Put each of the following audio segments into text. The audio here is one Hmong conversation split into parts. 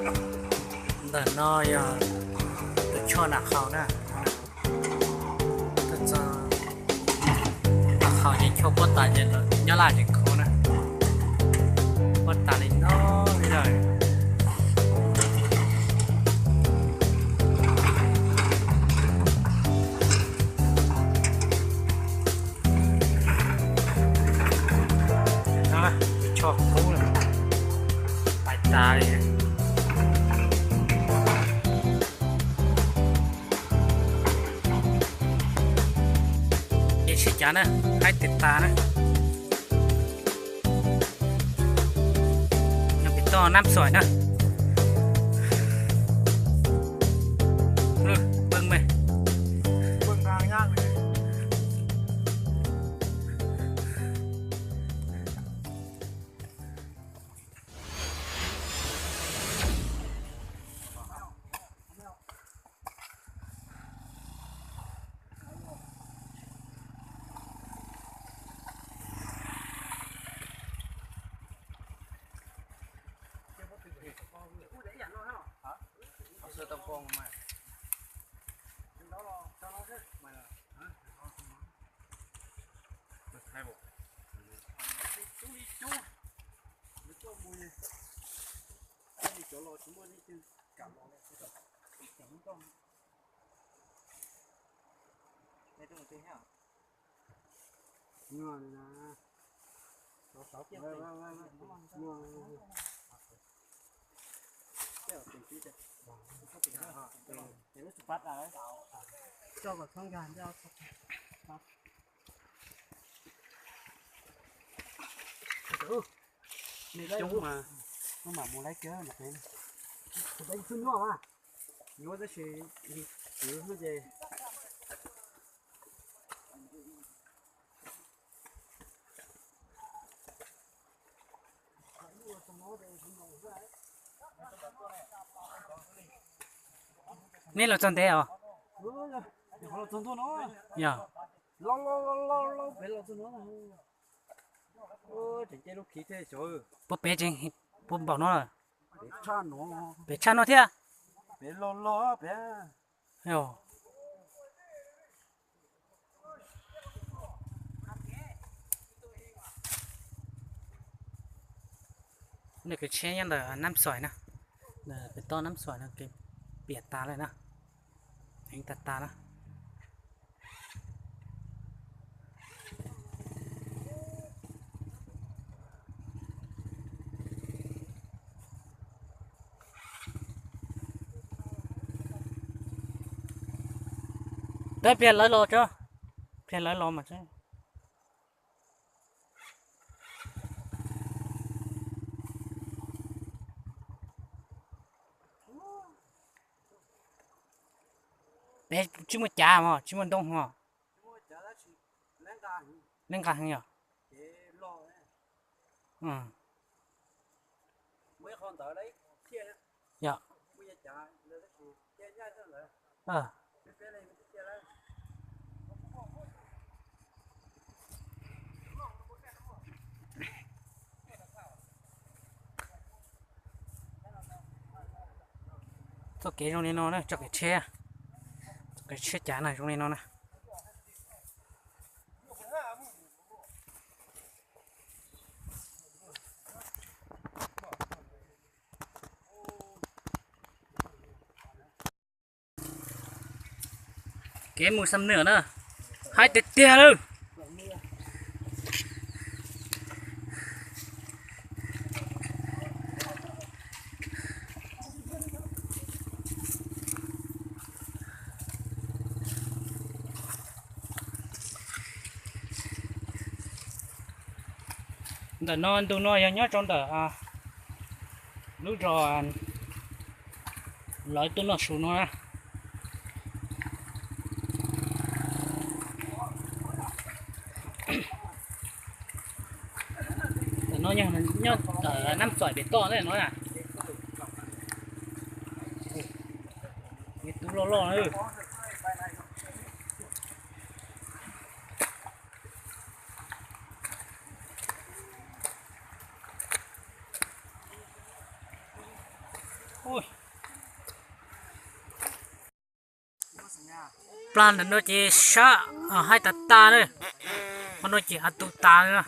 Ntawm no yog tus choj nram qhaus na. Tuaj txog nram qhaus ces choj puab tas ces nyob laj tseem khov na. Puab tas li no li lawm. Choj kub pais tas li. Ces sib cav na, haib tias tas na. Nyob pem toj Nab Xoim na. Peb me, Coob mas, no mam mus laib kiag no pem. Kuv pem tsis nyuaj mas, nyuaj tab sis kwv no ces Nej los txog ntev os? Yog. Puab pem tseem puab npaum no. Pem tshaj no thiab. Nej kws tsheb nyob ntawm Nab Xoim na, pem toj Nab Xoim no kev piam tas lawm na, heev tas tas na. Peb pliag lawv los tso, pliag lawv los mas tso. Peb tsis muaj cav mog, tsis muaj ntoo mog. Neb nqa heev yog? Yog. Txoj kev zoo li no na, txoj kev tsheb, txoj kev tsheb cav na zoo li no na. Kev mus Xam Nwm na, haib tiag tiag lawm. Ntawm no ntu no yog nyob rau ntawm lub zos lawv tuaj noj su no na. Ntawm no nyob ntawm Nab Xoim pem toj no na. Tub loj loj na. Plag ntawm no ces sab haib tas tas na, qhov no ces av tu tas na.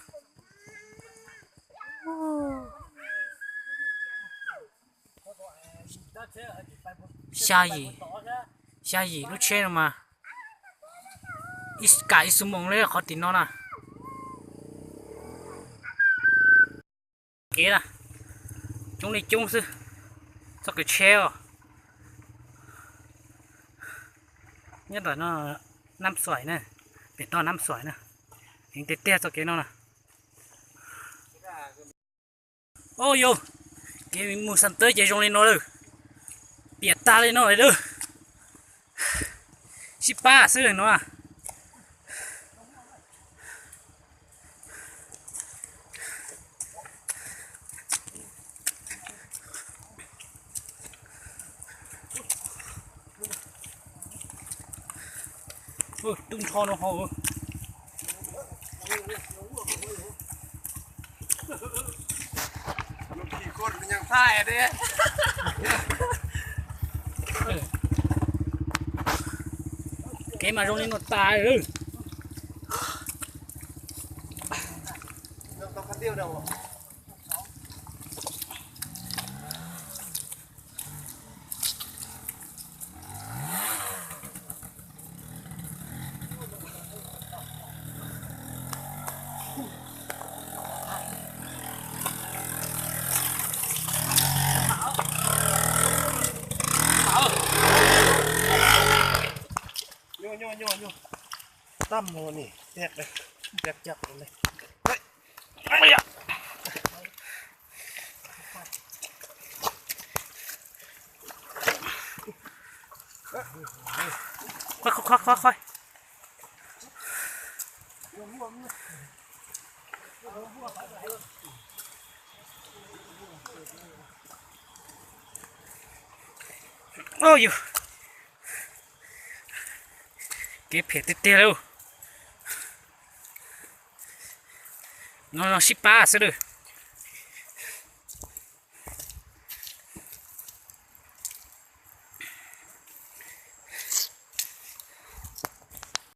Xya yim, xya yim lub tsheb no mas ib kam ib xuab moos li qhov tim no na. Kev na, coob li coob xwb, txoj kev tsheb os. Nyob ntawm no Nab Xuaim na, pem toj Nab Xuaim na, heev tiag tiag txoj kev no na. Au yau, kev mus Xam Tawb ces zoo li no lawm, piam tag li no lawm. Sib pab xwb no. Tub nrho no ho. Kev mas zoo li no tas. Tab mus ni, piam, piam caj li. Khob khob khob khob. Au yus, kev phem tiag tiag lauj. No no sib pab xwb lauj.